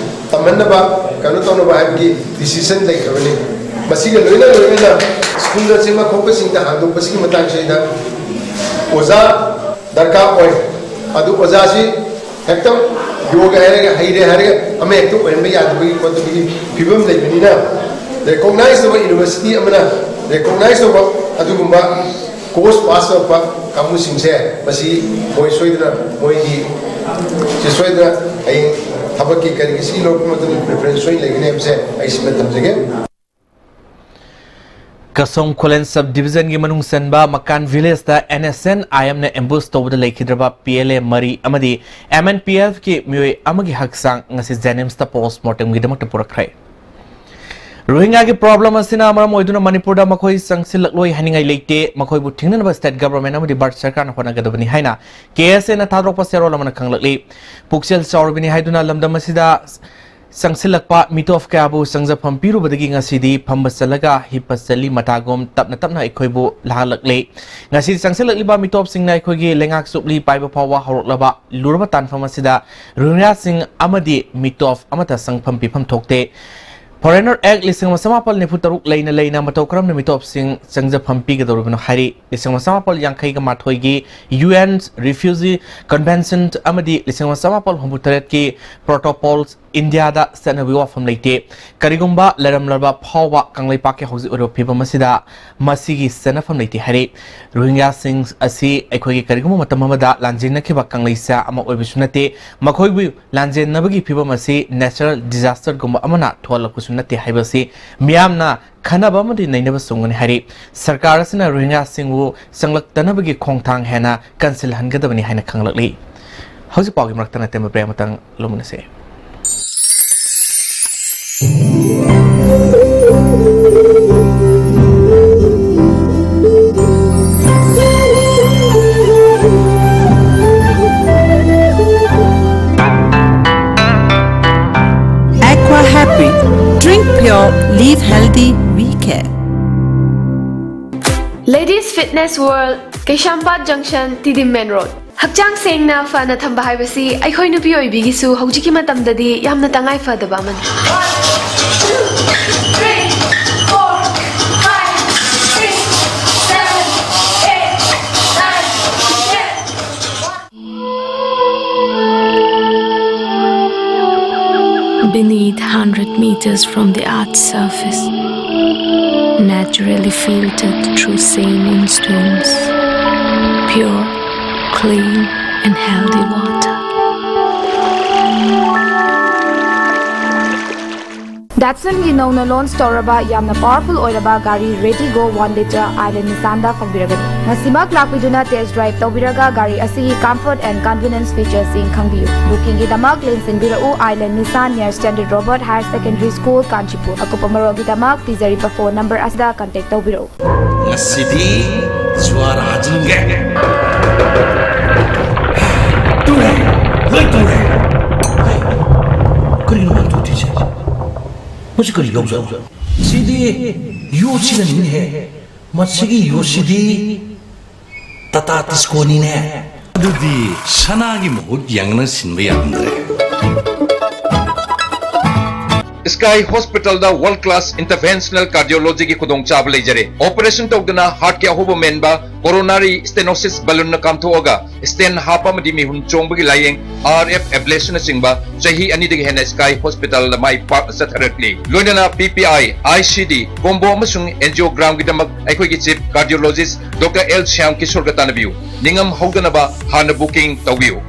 ꯇꯝꯍꯟꯅꯕ, ꯀꯩꯅꯣ ꯇꯧꯅꯕ ꯍꯥꯏꯕꯒꯤ decision ꯂꯩꯈ꯭ꯔꯕꯅꯤ꯫ ꯃꯁꯤꯒ ꯂꯣꯏꯅ ꯂꯣꯏꯅꯅ school ꯅꯆꯤꯡꯕ ꯈꯣꯠꯄꯁꯤꯡꯗ ꯍꯥꯡꯗꯣꯛꯄꯁꯤꯒꯤ ꯃꯇꯥꯡꯁꯤꯗ ꯑꯣꯖꯥ ꯗꯔꯀꯥꯔ ꯑꯣꯏ꯫ ꯑꯗꯨ ꯑꯣꯖꯥꯁꯤ ꯍꯦꯛꯇ ꯌꯣꯒ ꯍꯥꯏꯔꯒ, ꯍꯩꯔꯦ ꯍꯥꯏꯔꯒ ꯑꯃ ꯍꯦꯛꯇ ꯑꯣꯏꯍꯟꯕ ꯌꯥꯗꯕꯒꯤ ꯈꯣꯠꯇꯕꯒꯤ ꯐꯤꯕꯝ ꯂꯩꯕꯅꯤꯅ, recognize ꯇꯧꯕ university ꯑꯃꯅ recognize ꯇꯧꯕ ꯑꯗꯨꯒꯨꯝꯕ course pass ꯇꯧꯔꯛꯄ ꯀꯥꯡꯕꯨꯁꯤꯡꯁꯦ, ꯃꯁꯤ ꯃꯣꯏ ꯁꯣꯏꯗꯅ ꯃꯣꯏꯒꯤ ꯁꯤ ꯁꯣꯏꯗꯅ ꯍꯌꯦꯡ ꯊꯕꯛꯀꯤ ꯀꯔꯤꯒꯤ ꯁꯤ ꯂꯧꯔꯛꯄ ꯃꯇꯝꯗ preference ꯁꯣꯏꯅ ꯂꯩꯒꯅꯤ ꯍꯥꯏꯕꯁꯦ ꯑꯩ ꯁꯤꯗ ꯊꯝꯖꯒꯦ꯫ ꯀꯁꯣꯝ ꯈꯨꯂꯦꯟ sub division ꯒꯤ ꯃꯅꯨꯡ ꯆꯟꯕ ꯃꯀꯥꯟ village ꯇ NSCN-IM ꯅ ambush ꯇꯧꯕꯗ ꯂꯩꯈꯤꯗ꯭ꯔꯕ PLA ꯃꯔꯤ ꯑꯃꯗꯤ MNPF ꯀꯤ ꯃꯤꯑꯣꯏ ꯑꯃꯒꯤ ꯍꯛꯆꯥꯡ ꯉꯁꯤ JNIMS ꯇ post mortem ꯒꯤꯗꯃꯛꯇ ꯄꯨꯔꯛꯈ꯭ꯔꯦ꯫ ꯔꯣꯍꯤꯡꯒ꯭ꯌꯥꯒꯤ problem ꯑꯁꯤꯅ ꯃꯔꯝ ꯑꯣꯏꯗꯨꯅ ꯃꯅꯤꯄꯨꯔꯗ ꯃꯈꯣꯏ ꯆꯪꯁꯤꯜꯂꯛꯂꯣꯏ ꯍꯥꯏꯅꯤꯡꯉꯥꯏ ꯂꯩꯇꯦ꯫ ꯃꯈꯣꯏꯕꯨ ꯊꯤꯡꯅꯅꯕ state government ꯑꯃꯗꯤ ꯚꯥꯔꯠ ꯁꯔꯀꯥꯔꯅ ꯍꯣꯠꯅꯒꯗꯕꯅꯤ ꯍꯥꯏꯅ KSA ꯅ ꯊꯥꯗꯣꯔꯛꯄ ꯆꯦꯔꯣꯜ ꯑꯃꯅ ꯈꯪꯂꯛꯂꯤ꯫ ꯄꯨꯛꯆꯦꯜ ꯆꯥꯎꯔꯕꯅꯤ ꯍꯥꯏꯗꯨꯅ ꯂꯝꯗꯝ ꯑꯁꯤꯗ ꯆꯪꯁꯤꯜꯂꯛꯄ ꯃꯤꯇꯣꯞ ꯀꯌꯥꯕꯨ ꯆꯪꯖꯐꯝ ꯄꯤꯔꯨꯕꯗꯒꯤ ꯉꯁꯤꯗꯤ ꯐꯝꯕ ꯆꯠꯂꯒ ꯍꯤꯞꯄ ꯆꯠꯂꯤ ꯃꯇꯥꯒꯨꯝ ꯇꯞꯅ ꯇꯞꯅ ꯑꯩꯈꯣꯏꯕꯨ ꯂꯥꯍꯜꯂꯛꯂꯤ꯫ ꯉꯁꯤ ꯆꯪꯁꯤꯜꯂꯛꯂꯤꯕ ꯃꯤꯇꯣꯞꯁꯤꯡꯅ ꯑꯩꯈꯣꯏꯒꯤ ꯂꯩꯉꯥꯛ ꯆꯨꯞꯂꯤ ꯄꯥꯏꯕ ꯐꯥꯎꯕ ꯍꯧꯔꯛꯂꯕ ꯂꯨꯔꯕ ꯇꯥꯟꯐꯝ ꯑꯁꯤꯗ ꯔꯣꯍꯤꯡꯒ꯭ꯌꯥꯁꯤꯡ ꯑꯃꯗꯤ ꯃꯤꯇꯣꯞ ꯑꯃꯠꯇ ꯆꯪꯐꯝ ꯄꯤꯐꯝ ꯊꯣꯛꯇꯦ꯫ Foreigner Act ꯂꯤꯁꯤꯡ ꯑꯃ ꯆꯃꯥꯄꯜ ꯅꯤꯐꯨ ꯇꯔꯨꯛ ꯂꯩꯅ ꯂꯩꯅ ꯃꯇꯧ ꯀꯔꯝꯅ ꯃꯤꯇꯣꯞꯁꯤꯡ ꯆꯪꯖꯐꯝ ꯄꯤꯒꯗꯧꯔꯤꯕꯅꯣ ꯍꯥꯏꯔꯤ꯫ ꯂꯤꯁꯤꯡ ꯑꯃ ꯆꯃꯥꯄꯜ ꯌꯥꯡꯈꯩꯒ ꯃꯥꯊꯣꯏꯒꯤ UN Refugee Convention ꯑꯃꯗꯤ ꯂꯤꯁꯤꯡ ꯑꯃ ꯆꯃꯥꯄꯜ ꯍꯨꯝꯐꯨ ꯇꯔꯦꯠꯀꯤ Protocols ꯏꯟꯗꯤꯌꯥꯗ ꯆꯠꯅꯕꯒꯤ ꯋꯥꯐꯝ ꯂꯩꯇꯦ꯫ ꯀꯔꯤꯒꯨꯝꯕ ꯂꯩꯔꯝꯂꯕ ꯐꯥꯎꯕ ꯀꯪꯂꯩꯄꯥꯛꯀꯤ ꯍꯧꯖꯤꯛ ꯑꯣꯏꯔꯤꯕ ꯐꯤꯕꯝ ꯑꯁꯤꯗ ꯃꯁꯤꯒꯤ ꯆꯠꯅꯐꯝ ꯂꯩꯇꯦ ꯍꯥꯏꯔꯤ꯫ ꯔꯣꯍꯤꯡꯒ꯭ꯌꯥꯁꯤꯡ ꯑꯁꯤ ꯑꯩꯈꯣꯏꯒꯤ ꯀꯔꯤꯒꯨꯝꯕ ꯃꯇꯝ ꯑꯃꯗ ꯂꯥꯟꯖꯦꯟꯅꯈꯤꯕ ꯀꯪꯂꯩꯆꯥ ꯑꯃ ꯑꯣꯏꯕꯁꯨ ꯅꯠꯇꯦ꯫ ꯃꯈꯣꯏꯕꯨ ꯂꯥꯟꯖꯦꯟꯅꯕꯒꯤ ꯐꯤꯕꯝ ꯑꯁꯤ natural disaster ꯒꯨꯝꯕ ꯑꯃꯅ ꯊꯣꯛꯍꯜꯂꯛꯄꯁꯨ ꯅꯠꯇꯦ ꯍꯥꯏꯕꯁꯤ ꯃꯤꯌꯥꯝꯅ ꯈꯟꯅꯕ ꯑꯃꯗꯤ ꯅꯩꯅꯕ ꯆꯨꯝꯒꯅꯤ ꯍꯥꯏꯔꯤ꯫ ꯁꯔꯀꯥꯔ ꯑꯁꯤꯅ ꯔꯣꯍꯤꯡꯒ꯭ꯌꯥꯁꯤꯡꯕꯨ ꯆꯪꯂꯛꯇꯅꯕꯒꯤ ꯈꯣꯡꯊꯥꯡ ꯍꯦꯟꯅ ꯀꯟꯁꯤꯜꯍꯟꯒꯗꯕꯅꯤ ꯍꯥꯏꯅ ꯈꯪꯂꯛꯂꯤ꯫ ꯍꯧꯖꯤꯛ ꯄꯥꯎꯒꯤ ꯃꯔꯛꯇ ꯅꯠꯇꯦ, ꯃꯕ꯭ꯔꯦ ꯑꯃꯇꯪ ꯂꯧꯃꯤꯟꯅꯁꯦ꯫ Aqua Happy. Drink pure, live healthy, we care. Ladies Fitness World, Keishampat Junction, Tidim Main Road. ꯍꯛꯆꯥꯡ ꯁꯦꯡꯅ ꯐꯅ ꯊꯝꯕ ꯍꯥꯏꯕꯁꯤ ꯑꯩꯈꯣꯏ ꯅꯨꯄꯤ ꯑꯣꯏꯕꯤꯒꯤꯁꯨ ꯍꯧꯖꯤꯛꯀꯤ ꯃꯇꯝꯗꯗꯤ ꯌꯥꯝꯅ ꯇꯉꯥꯏ ꯐꯗꯕ ꯑꯃꯅꯤ꯫ Beneath hundred meters from the earth's surface, naturally filtered through saline streams, pure, clean, and healthy water. Datsunꯒꯤ ꯅꯧꯅ ꯂꯣꯟꯆ ꯇꯧꯔꯕ ꯌꯥꯝꯅ ꯄꯥꯋꯔꯐꯨꯜ ꯑꯣꯏꯔꯕ ꯒꯥꯔꯤ ꯔꯦꯇꯤꯒꯣ ꯋꯥꯟ ꯂꯤꯇꯔ ꯑꯥꯏꯂꯦꯟ ꯅꯤꯁꯥꯟꯗ ꯐꯪꯕꯤꯔꯒꯅꯤ꯫ ꯉꯁꯤꯃꯛ ꯂꯥꯛꯄꯤꯗꯨꯅ ꯇꯦꯁ ꯗ꯭ꯔꯥꯏꯚ ꯇꯧꯕꯤꯔꯒ ꯒꯥꯔꯤ ꯑꯁꯤꯒꯤ ꯀꯝꯐꯔꯠ ꯑꯦꯟ ꯀꯟꯚꯤꯅꯤꯌꯟꯁ ꯐꯤꯆꯔꯁꯤꯡ ꯈꯪꯕꯤꯌꯨ꯫ ꯕꯨꯀꯤꯡꯒꯤꯗꯃꯛ ꯂꯦꯡꯁꯤꯟꯕꯤꯔꯛꯎ, ꯑꯥꯏꯂꯦꯟ ꯅꯤꯁꯥꯟ near Standard Robert Higher Secondary School, Kanchipur. ꯑꯀꯨꯞꯄ ꯃꯔꯣꯜꯒꯤꯗꯃꯛ ꯄꯤꯖꯔꯤꯕ ꯐꯣꯟ ꯅꯝꯕꯔ ꯑꯁꯤꯗ ꯀꯟꯇꯦꯛ ꯇꯧꯕꯤꯔꯛꯎ꯫ ꯉꯁꯤꯗꯤ ꯖ꯭ꯋꯥꯔ ꯍꯥꯖꯤꯟꯒꯦ꯫ ꯇꯨꯔꯦ, ꯂꯣꯏ ꯇꯨꯔꯦ꯫ ꯀꯔꯤꯅꯣ ꯃꯥꯅ ꯇꯨꯗ꯭ꯔꯤꯁꯦ? ꯃꯁꯤ ꯀꯔꯤ ꯌꯥꯎꯖꯥꯠꯅꯣ? ꯁꯤꯗꯤ ꯌꯨ ꯁꯤꯖꯤꯟꯅꯅꯤꯡꯉꯦ꯫ ꯃꯁꯤꯒꯤ ꯌꯨ ꯁꯤꯗꯤ ꯇꯥꯇꯥ ꯇꯤꯁꯀꯣꯅꯤꯅꯦ꯫ ꯑꯗꯨꯗꯤ ꯁꯅꯥꯒꯤ ꯃꯍꯨꯠ ꯌꯥꯡꯅ ꯁꯤꯟꯕ ꯌꯥꯔꯝꯗ꯭ꯔꯦ꯫ Sky Hospitalꯗ world class interventional cardiologyꯒꯤ ꯈꯨꯗꯣꯡꯆꯥꯕ ꯂꯩꯖꯔꯦ꯫ Operation ꯇꯧꯗꯅ heartꯀꯤ ꯑꯍꯣꯕ ꯃꯦꯟꯕ, coronary stenosis balloonꯅ ꯀꯥꯝꯊꯣꯛꯑꯒ stent ꯍꯥꯞꯄ ꯑꯃꯗꯤ ꯃꯤꯍꯨꯟ ꯆꯣꯡꯕꯒꯤ ꯂꯥꯌꯦꯡ, RF ablationꯅꯆꯤꯡꯕ ꯆꯍꯤ ꯑꯅꯤꯗꯒꯤ ꯍꯦꯟꯅ Sky Hospitalꯗ ꯃꯥꯏ ꯄꯥꯛꯅ ꯆꯠꯊꯔꯛꯂꯤ꯫ ꯂꯣꯏꯅꯅ PPI, ICD, combo ꯑꯃꯁꯨꯡ angiogramꯒꯤꯗꯃꯛ ꯑꯩꯈꯣꯏꯒꯤ chief cardiologist Doctor L Shyam ꯀꯤꯁꯣꯔꯒ ꯇꯥꯟꯅꯕꯤꯌꯨ꯫ ꯅꯤꯡꯉꯝ ꯍꯧꯗꯅꯕ ꯍꯥꯟꯅ booking ꯇꯧꯕꯤꯌꯨ꯫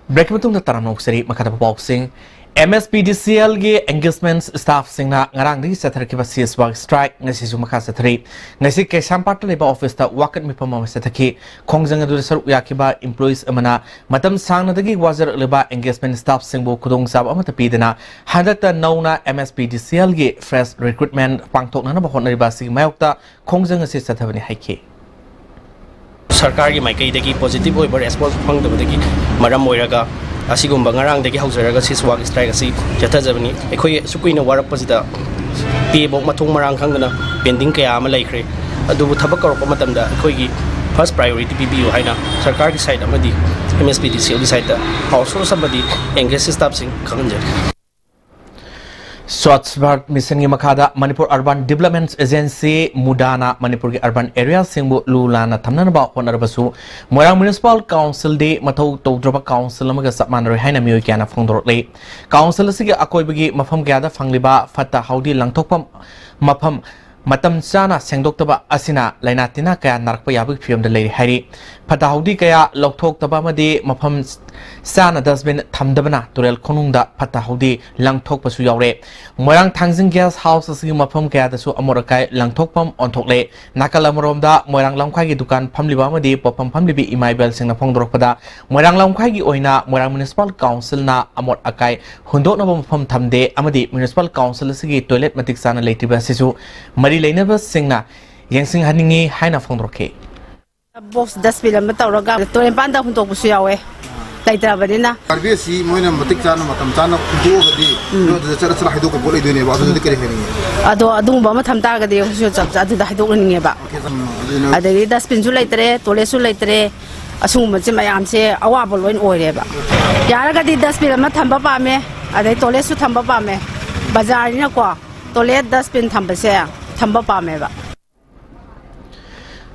ꯕ꯭ꯔꯦꯛꯀꯤ ꯃꯇꯨꯡꯗ ꯇꯔꯥꯝꯅ ꯑꯣꯛꯆꯔꯤ꯫ ꯃꯈꯥ ꯇꯥꯕ ꯄꯥꯎꯁꯤꯡ ꯑꯦꯝ ꯑꯦꯁ ꯄꯤ ꯗꯤ ꯁꯤ ꯑꯦꯜꯒꯤ ꯑꯦꯡꯒꯦꯖꯃꯦꯟꯠ ꯁ꯭ꯇꯥꯐꯁꯤꯡꯅ ꯉꯔꯥꯡꯗꯒꯤ ꯆꯠꯊꯔꯛꯈꯤꯕ ceasefire strike ꯉꯁꯤꯁꯨ ꯃꯈꯥ ꯆꯠꯊꯔꯤ꯫ ꯉꯁꯤ ꯀꯩꯁꯥꯝꯄꯥꯠꯇ ꯂꯩꯕ ꯑꯣꯐꯤꯁꯇ ꯋꯥꯀꯠ ꯃꯤꯐꯝ ꯑꯃ ꯆꯠꯊꯈꯤ꯫ ꯈꯣꯡꯖꯪ ꯑꯗꯨꯗ ꯁꯔꯨꯛ ꯌꯥꯈꯤꯕ employees ꯑꯃꯅ ꯃꯇꯝ ꯁꯥꯡꯅꯗꯒꯤ ꯋꯥꯖꯔꯛꯂꯤꯕ ꯑꯦꯡꯒꯦꯖꯃꯦꯟꯠ ꯁ꯭ꯇꯥꯐꯁꯤꯡꯕꯨ ꯈꯨꯗꯣꯡꯆꯥꯕ ꯑꯃꯠꯇ ꯄꯤꯗꯅ ꯍꯟꯗꯛꯇ ꯅꯧꯅ ꯑꯦꯝ ꯑꯦꯁ ꯄꯤ ꯗꯤ ꯁꯤ ꯑꯦꯜꯒꯤ fresh recruitment ꯄꯥꯡꯊꯣꯛꯅꯅꯕ ꯍꯣꯠꯅꯔꯤꯕ ꯑꯁꯤꯒꯤ ꯃꯥꯌꯣꯛꯇ ꯈꯣꯡꯖꯪ ꯑꯁꯤ ꯆꯠꯊꯕꯅꯤ ꯍꯥꯏꯈꯤ꯫ ꯁꯔꯀꯥꯔꯒꯤ ꯃꯥꯏꯀꯩꯗꯒꯤ positive ꯑꯣꯏꯕ response ꯐꯪꯗꯕꯗꯒꯤ ꯃꯔꯝ ꯑꯣꯏꯔꯒ ꯑꯁꯤꯒꯨꯝꯕ ꯉꯔꯥꯡꯗꯒꯤ ꯍꯧꯖꯔꯒ ceasefire strike ꯑꯁꯤ ꯆꯠꯊꯖꯕꯅꯤ꯫ ꯑꯩꯈꯣꯏ ꯑꯁꯨꯛ ꯀꯨꯏꯅ ꯋꯥꯔꯛꯄꯁꯤꯗ pay ꯐꯥꯎ ꯃꯊꯣꯡ ꯃꯔꯥꯡ ꯈꯪꯗꯅ pending ꯀꯌꯥ ꯑꯃ ꯂꯩꯈ꯭ꯔꯦ꯫ ꯑꯗꯨꯕꯨ ꯊꯕꯛ ꯀꯧꯔꯛꯄ ꯃꯇꯝꯗ ꯑꯩꯈꯣꯏꯒꯤ first priority ꯄꯤꯕꯤꯌꯨ ꯍꯥꯏꯅ ꯁꯔꯀꯥꯔꯒꯤ side ꯑꯃꯗꯤ ꯑꯦꯝ ꯑꯦꯁ ꯄꯤ ꯗꯤ ꯁꯤ ꯑꯦꯜꯒꯤ sideꯇ outsource ꯑꯃꯗꯤ engage staffꯁꯤꯡ ꯈꯪꯍꯟꯖꯔꯤ꯫ Swachh Bharat Missionꯒꯤ ꯃꯈꯥꯗ ꯃꯅꯤꯄꯨꯔ Urban Development Agency, MUDAꯅ ꯃꯅꯤꯄꯨꯔꯒꯤ urban areaꯁꯤꯡꯕꯨ ꯂꯨ ꯂꯥꯟꯅ ꯊꯝꯅꯅꯕ ꯍꯣꯠꯅꯔꯕꯁꯨ, ꯃꯣꯏꯔꯥꯡ Municipal Councilꯗꯤ ꯃꯊꯧ ꯇꯧꯗ꯭ꯔꯕ council ꯑꯃꯒ ꯆꯞ ꯃꯥꯟꯅꯔꯣꯏ ꯍꯥꯏꯅ ꯃꯤꯑꯣꯏ ꯀꯌꯥꯅ ꯐꯣꯡꯗꯣꯔꯛꯂꯤ꯫ Council ꯑꯁꯤꯒꯤ ꯑꯀꯣꯏꯕꯒꯤ ꯃꯐꯝ ꯀꯌꯥꯗ ꯐꯪꯂꯤꯕ ꯐꯠꯇ ꯍꯥꯎꯗꯤ ꯂꯪꯊꯣꯛꯐꯝ ꯃꯐꯝ ꯃꯇꯝ ꯆꯥꯅ ꯁꯦꯡꯗꯣꯛꯇꯕ ꯑꯁꯤꯅ ꯂꯥꯏꯅꯥ ꯇꯤꯟꯅꯥ ꯀꯌꯥ ꯅꯥꯔꯛꯄ ꯌꯥꯕꯒꯤ ꯐꯤꯕꯝꯗ ꯂꯩꯔꯤ ꯍꯥꯏꯔꯤ꯫ ꯐꯠꯇ ꯍꯥꯎꯗꯤ ꯀꯌꯥ ꯂꯧꯊꯣꯛꯇꯕ ꯑꯃꯗꯤ ꯃꯐꯝ ꯆꯥꯅ dustbin ꯊꯝꯗꯕꯅ ꯇꯨꯔꯦꯜ ꯈꯣꯡꯅꯨꯡꯗ ꯐꯠꯇ ꯍꯥꯎꯗꯤ ꯂꯪꯊꯣꯛꯄꯁꯨ ꯌꯥꯎꯔꯦ꯫ ꯃꯣꯏꯔꯥꯡ ꯊꯥꯡꯖꯤꯡ guest house ꯑꯁꯤꯒꯤ ꯃꯐꯝ ꯀꯌꯥꯗꯁꯨ ꯑꯃꯣꯠ ꯑꯀꯥꯏ ꯂꯪꯊꯣꯛꯐꯝ ꯑꯣꯟꯊꯣꯛꯂꯦ꯫ ꯅꯥꯀꯜ ꯑꯃꯔꯣꯝꯗ ꯃꯣꯏꯔꯥꯡ ꯂꯝꯈꯥꯏꯒꯤ ꯗꯨꯀꯥꯟ ꯐꯝꯂꯤꯕ ꯑꯃꯗꯤ ꯄꯣꯠꯐꯝ ꯐꯝꯂꯤꯕꯤ ꯏꯃꯥ ꯏꯕꯦꯜꯁꯤꯡꯅ ꯐꯣꯡꯗꯣꯔꯛꯄꯗ, ꯃꯣꯏꯔꯥꯡ ꯂꯝꯈꯥꯏꯒꯤ ꯑꯣꯏꯅ ꯃꯣꯏꯔꯥꯡ Municipal Councilꯅ ꯑꯃꯣꯠ ꯑꯀꯥꯏ ꯍꯨꯟꯗꯣꯛꯅꯕ ꯃꯐꯝ ꯊꯝꯗꯦ ꯑꯃꯗꯤ Municipal Council ꯑꯁꯤꯒꯤ toilet ꯃꯇꯤꯛ ꯆꯥꯅ ꯂꯩꯇ꯭ꯔꯤꯕ ꯑꯁꯤꯁꯨ ꯃꯔꯤ ꯂꯩꯅꯕꯁꯤꯡꯅ ꯌꯦꯡꯁꯤꯟꯍꯟꯅꯤꯡꯏ ꯍꯥꯏꯅ ꯐꯣꯡꯗꯣꯔꯛꯈꯤ꯫ Box dustbin ꯑꯃ ꯇꯧꯔꯒ ꯇꯨꯔꯦꯜ ꯃꯄꯥꯟꯗ ꯍꯨꯟꯗꯣꯛꯄꯁꯨ ꯌꯥꯎꯋꯦ, ꯂꯩꯇ꯭ꯔꯕꯅꯤꯅ꯫ Garbage ꯁꯤ ꯃꯣꯏꯅ ꯃꯇꯤꯛ ꯆꯥꯅ ꯃꯇꯝ ꯆꯥꯅ ꯍꯨꯟꯗꯣꯛꯑꯒꯗꯤ ꯎꯝ꯫ ꯅꯣꯏ ꯑꯗꯨꯗ ꯆꯠꯂ ꯆꯠꯂ ꯍꯥꯏꯗꯣꯛꯄ ꯄꯣꯠ ꯂꯩꯗꯣꯏꯅꯦꯕ, ꯑꯗꯨꯗꯤ ꯀꯔꯤ ꯍꯥꯏꯅꯤꯡꯉꯤ? ꯑꯗꯣ ꯑꯗꯨꯒꯨꯝꯕ ꯑꯃ ꯊꯝ ꯇꯥꯔꯒꯗꯤ ꯑꯩꯈꯣꯏꯁꯨ ꯆꯞ ꯆꯥ ꯑꯗꯨꯗ ꯍꯥꯏꯗꯣꯛꯍꯟꯅꯤꯡꯉꯦꯕ꯫ ꯎꯝ, ꯑꯗꯨꯅ ꯑꯗꯒꯤ dustbin ꯁꯨ ꯂꯩꯇ꯭ꯔꯦ, toilet ꯁꯨ ꯂꯩꯇ꯭ꯔꯦ, ꯑꯁꯤꯒꯨꯝꯕꯁꯦ ꯃꯌꯥꯝꯁꯦ ꯑꯋꯥꯕ ꯂꯣꯏ ꯑꯣꯏꯔꯦꯕ꯫ ꯌꯥꯔꯒꯗꯤ dustbin ꯑꯃ ꯊꯝꯕ ꯄꯥꯝꯃꯦ, ꯑꯗꯩ toilet ꯁꯨ ꯊꯝꯕ ꯄꯥꯝꯃꯦ꯫ ꯕꯖꯥꯔꯅꯤꯅꯀꯣ, toilet, dustbin ꯊꯝꯕꯁꯦ ꯊꯝꯕ ꯄꯥꯝꯃꯦꯕ꯫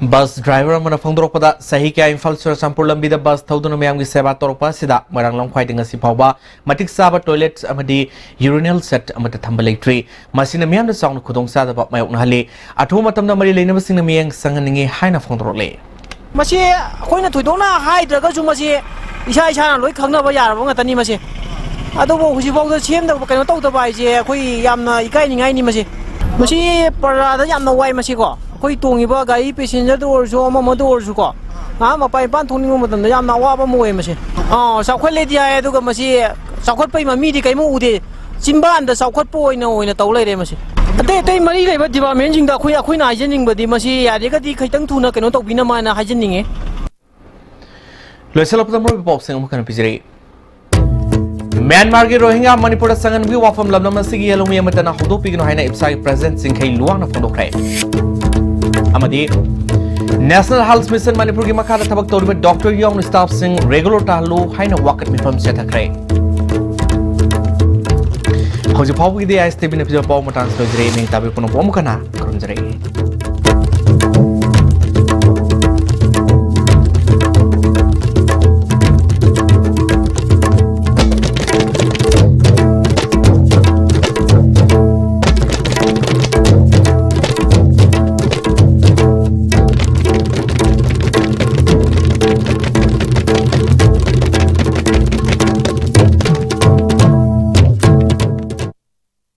Bus driver ꯑꯃꯅ ꯐꯣꯡꯗꯣꯔꯛꯄꯗ, ꯆꯍꯤ ꯀꯌꯥ ꯏꯝꯐꯥꯜ ꯆꯨꯔꯆꯥꯟꯄꯨꯔ ꯂꯝꯕꯤꯗ bus ꯊꯧꯗꯨꯅ ꯃꯌꯥꯝꯒꯤ ꯁꯦꯕꯥ ꯇꯧꯔꯛꯄ ꯑꯁꯤꯗ ꯃꯣꯏꯔꯥꯡ ꯂꯝꯈꯥꯏꯗ ꯉꯁꯤ ꯐꯥꯎꯕ ꯃꯇꯤꯛ ꯆꯥꯕ toilet ꯑꯃꯗꯤ urinal set ꯑꯃꯠꯇ ꯊꯝꯕ ꯂꯩꯇ꯭ꯔꯤ꯫ ꯃꯁꯤꯅ ꯃꯤꯌꯥꯝꯗ ꯆꯥꯎꯅ ꯈꯨꯗꯣꯡꯆꯥꯗꯕ ꯃꯥꯌꯣꯛꯅꯍꯜꯂꯤ꯫ ꯑꯊꯨꯕ ꯃꯇꯝꯗ ꯃꯔꯤ ꯂꯩꯅꯕꯁꯤꯡꯅ ꯃꯤꯠꯌꯦꯡ ꯆꯪꯍꯟꯅꯤꯡꯏ ꯍꯥꯏꯅ ꯐꯣꯡꯗꯣꯔꯛꯂꯤ꯫ ꯃꯁꯤ ꯑꯩꯈꯣꯏꯅ ꯊꯣꯏꯗꯣꯛꯅ ꯍꯥꯏꯗ꯭ꯔꯒꯁꯨ ꯃꯁꯤ ꯏꯁꯥ ꯏꯁꯥꯅ ꯂꯣꯏ ꯈꯪꯅꯕ ꯌꯥꯔꯕ ꯉꯥꯛꯇꯅꯤ꯫ ꯃꯁꯤ ꯑꯗꯨꯕꯨ ꯍꯧꯖꯤꯛꯐꯥꯎꯗ ꯁꯦꯝꯗꯕ, ꯀꯩꯅꯣ ꯇꯧꯗꯕ ꯍꯥꯏꯁꯦ ꯑꯩꯈꯣꯏ ꯌꯥꯝꯅ ꯏꯀꯥꯏꯅꯤꯡꯉꯥꯏꯅꯤ꯫ ꯃꯁꯤ, ꯃꯁꯤ ꯄ꯭ꯔꯖꯥꯗ ꯌꯥꯝꯅ ꯋꯥꯏ꯫ ꯃꯁꯤꯀꯣ, ꯑꯩꯈꯣꯏ ꯇꯣꯡꯉꯤꯕ ꯒꯥꯔꯤ ꯄꯦꯁꯦꯟꯖꯔꯗ ꯑꯣꯏꯔꯁꯨ, ꯑꯃ ꯑꯃꯗ ꯑꯣꯏꯔꯁꯨꯀꯣ, ꯑꯥ, ꯃꯄꯥꯟ ꯏꯄꯥꯟ ꯊꯣꯛꯅꯤꯡꯕ ꯃꯇꯝꯗ ꯌꯥꯝꯅ ꯑꯋꯥꯕ ꯑꯃ ꯑꯣꯏ꯫ ꯃꯁꯤ, ꯑꯥ, ꯆꯥꯎꯈꯠꯂꯦꯗꯤ ꯍꯥꯏ, ꯑꯗꯨꯒ ꯃꯁꯤ ꯆꯥꯎꯈꯠꯄꯒꯤ ꯃꯃꯤꯗꯤ ꯀꯔꯤꯝ ꯎꯗꯦ꯫ ꯆꯤꯟꯕꯥꯟꯗ ꯆꯥꯎꯈꯠꯄ ꯑꯣꯏꯅ, ꯑꯣꯏꯅ ꯇꯧ ꯂꯩꯔꯦ꯫ ꯃꯁꯤ ꯑꯇꯩ ꯑꯇꯩ ꯃꯔꯤ ꯂꯩꯕ ꯗꯤꯄꯥꯔꯠꯃꯦꯟꯁꯤꯡꯗ ꯑꯩꯈꯣꯏ, ꯑꯩꯈꯣꯏꯅ ꯍꯥꯏꯖꯅꯤꯡꯕꯗꯤ, ꯃꯁꯤ ꯌꯥꯔꯒꯗꯤ ꯈꯤꯇꯪ ꯊꯨꯅ ꯀꯩꯅꯣ ꯇꯧꯕꯤꯅꯕ ꯍꯥꯏꯅ ꯍꯥꯏꯖꯅꯤꯡꯉꯦ꯫ ꯂꯣꯏꯁꯤꯜꯂꯛꯄꯗ ꯃꯔꯨꯑꯣꯏꯕ ꯄꯥꯎꯁꯤꯡ ꯑꯃꯨꯛ ꯍꯟꯅ ꯄꯤꯖꯔꯛꯏ꯫ ꯃ꯭ꯌꯥꯟꯃꯥꯔꯒꯤ ꯔꯣꯍꯤꯡꯒ꯭ꯌꯥ ꯃꯅꯤꯄꯨꯔꯗ ꯆꯪꯍꯟꯕꯒꯤ ꯋꯥꯐꯝ ꯂꯝꯗꯝ ꯑꯁꯤꯒꯤ ꯌꯦꯜꯍꯧꯃꯤ ꯑꯃꯠꯇꯅ ꯍꯧꯗꯣꯛꯄꯤꯒꯅꯨ ꯍꯥꯏꯅ ꯏꯞꯁꯥꯒꯤ ꯄ꯭ꯔꯁꯤꯗꯦꯟꯠ ꯆꯤꯡꯈꯩ ꯂꯨꯋꯥꯡꯅ ꯐꯣꯡꯗꯣꯛꯈ꯭ꯔꯦ꯫ ꯑꯃꯗꯤ National Health Mission ꯃꯅꯤꯄꯨꯔꯒꯤ ꯃꯈꯥꯗ ꯊꯕꯛ ꯇꯧꯔꯤꯕ ꯗꯣꯛꯇꯔ ꯌꯥꯎꯅ ꯁ꯭ꯇꯥꯐꯁꯤꯡ ꯔꯤꯒꯨꯂꯔ ꯇꯥꯍꯜꯂꯨ ꯍꯥꯏꯅ ꯋꯥꯀꯠ ꯃꯤꯐꯝ ꯆꯠꯊꯈ꯭ꯔꯦ꯫ ꯍꯧꯖꯤꯛ ꯐꯥꯎꯕꯒꯤꯗꯤ ꯑꯥꯏ ꯑꯦꯁ ꯇꯤ ꯚꯤꯅ ꯄꯤꯖꯕ ꯄꯥꯎ ꯃꯇꯥꯡꯁꯤꯗ ꯂꯣꯏꯖꯔꯦ꯫ ꯏꯃꯦꯡ ꯇꯥꯕꯤꯌꯨ ꯄꯨꯝꯅꯃꯛꯄꯨ ꯑꯃꯨꯛ ꯍꯟꯅ ꯈꯨꯔꯨꯝꯖꯔꯛꯏ꯫